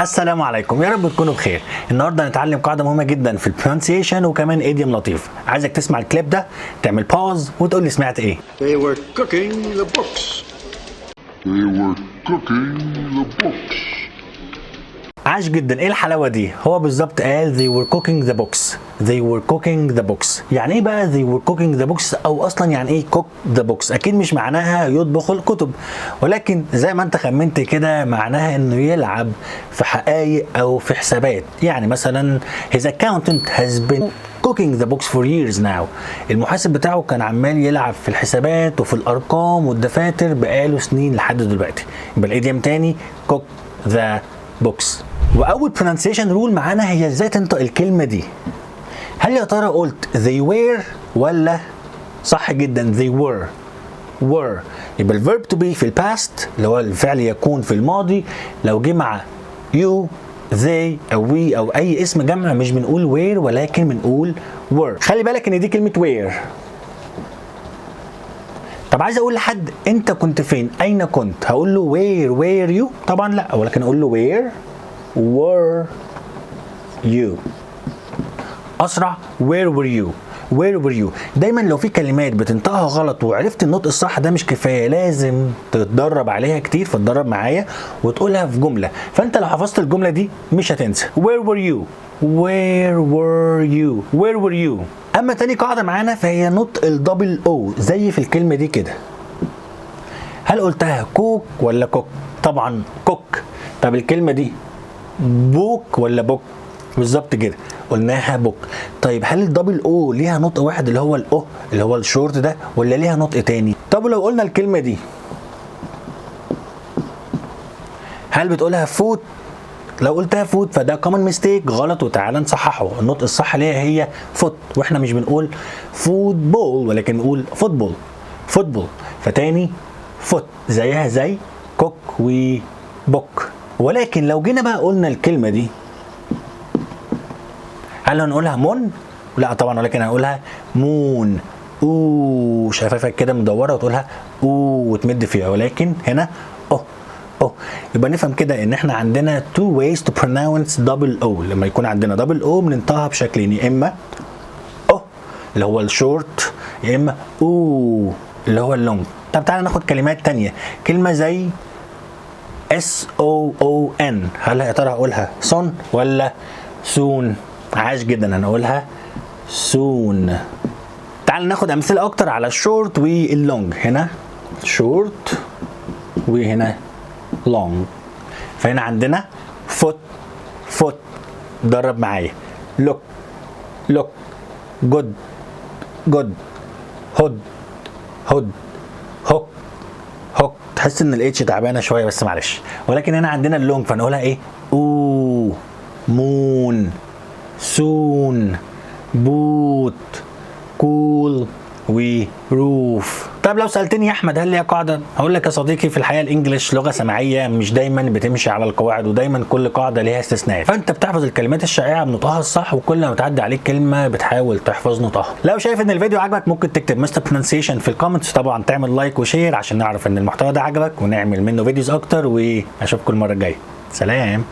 السلام عليكم، يا رب تكونوا بخير. النهارده هنتعلم قاعدة مهمة جدا في ال pronunciation وكمان idiom لطيف. عايزك تسمع الكليب ده، تعمل pause وتقول لي سمعت ايه. They were cooking the books. They were cooking the books. عاش جدا، ايه الحلاوة دي؟ هو بالظبط قال they were cooking the books. they were cooking the books. يعني ايه بقى they were cooking the books؟ او اصلا يعني ايه cook the books؟ اكيد مش معناها يطبخ الكتب، ولكن زي ما انت خمنت كده معناها انه يلعب في حقائق او في حسابات. يعني مثلا his accountant has been cooking the books for years now. المحاسب بتاعه كان عمال يلعب في الحسابات وفي الارقام والدفاتر بقاله سنين لحد دلوقتي. يبقى ال idiom تاني cook the books. واول pronunciation rule معانا هي ازاي تنطق الكلمة دي. هل يا ترى قلت they were ولا؟ صح جدا، they were. were. يبقى ال verb to be في ال past، اللي هو الفعل يكون في الماضي، لو جه مع you، they او we او اي اسم جمع، مش بنقول were ولكن بنقول were. خلي بالك ان دي كلمة where. طب عايز اقول لحد انت كنت فين، اين كنت، هقول له where were you؟ طبعا لا، ولكن اقول له where were you. اسرع، where were you؟ where were you؟ دايما لو في كلمات بتنطقها غلط وعرفت النطق الصح، ده مش كفايه، لازم تتدرب عليها كتير. فتدرب معايا وتقولها في جمله، فانت لو حفظت الجملة دي مش هتنسى. where were you؟ where were you؟ where were you؟ اما تاني قاعدة معانا فهي نطق ال double o، زي في الكلمة دي كده. هل قلتها كوك ولا cook؟ طبعا cook. طب الكلمة دي book ولا book؟ بالظبط كده، قلناها book. طيب هل ال double o ليها نطق واحد اللي هو ال o اللي هو الشورت ده، ولا ليها نطق تاني؟ طب لو قلنا الكلمة دي، هل بتقولها foot؟ لو قلتها foot فده common mistake، غلط، وتعالى نصححه. النطق الصح ليها هي foot، واحنا مش بنقول football ولكن بنقول football، football. فتاني foot زيها زي cook و book. ولكن لو جينا بقى قلنا الكلمة دي، هل هنقولها mon؟ لا طبعا، ولكن هنقولها moon. او شفافك كده مدورة وتقولها او وتمد فيها، ولكن هنا او او. يبقى نفهم كده ان احنا عندنا two ways to pronounce double o. لما يكون عندنا double o بننطقها بشكلين، يا اما او اللي هو الشورت، يا اما او اللي هو ال long. طب تعالى ناخد كلمات تانية. كلمة زي S O O N، هل يا ترى هقولها son ولا soon؟ عاش جدا، هنقولها soon. تعال ناخد امثلة اكتر على ال short وال long. هنا شورت وهنا long. فهنا عندنا foot، foot. درب معايا: look، look، good، good، hood، hood، hook، hook. تحس ان ال H تعبانة شوية بس معلش. ولكن هنا عندنا ال long، فنقولها ايه؟ او، moon، soon، boot، cool و roof. طب لو سالتني يا احمد هل ليها قاعده؟ هقول لك يا صديقي، في الحقيقة ال English لغة سمعيه، مش دايما بتمشي على القواعد، ودايما كل قاعدة ليها استثناءات. فانت بتحفظ الكلمات الشائعة بنطقها الصح، وكل ما تعدي عليك كلمة بتحاول تحفظ نطقها. لو شايف ان الفيديو عجبك ممكن تكتب Mister Pronunciation في ال comments. طبعا تعمل like و share عشان نعرف ان المحتوى ده عجبك ونعمل منه videos اكتر. واشوفكم المرة الجايه، سلام.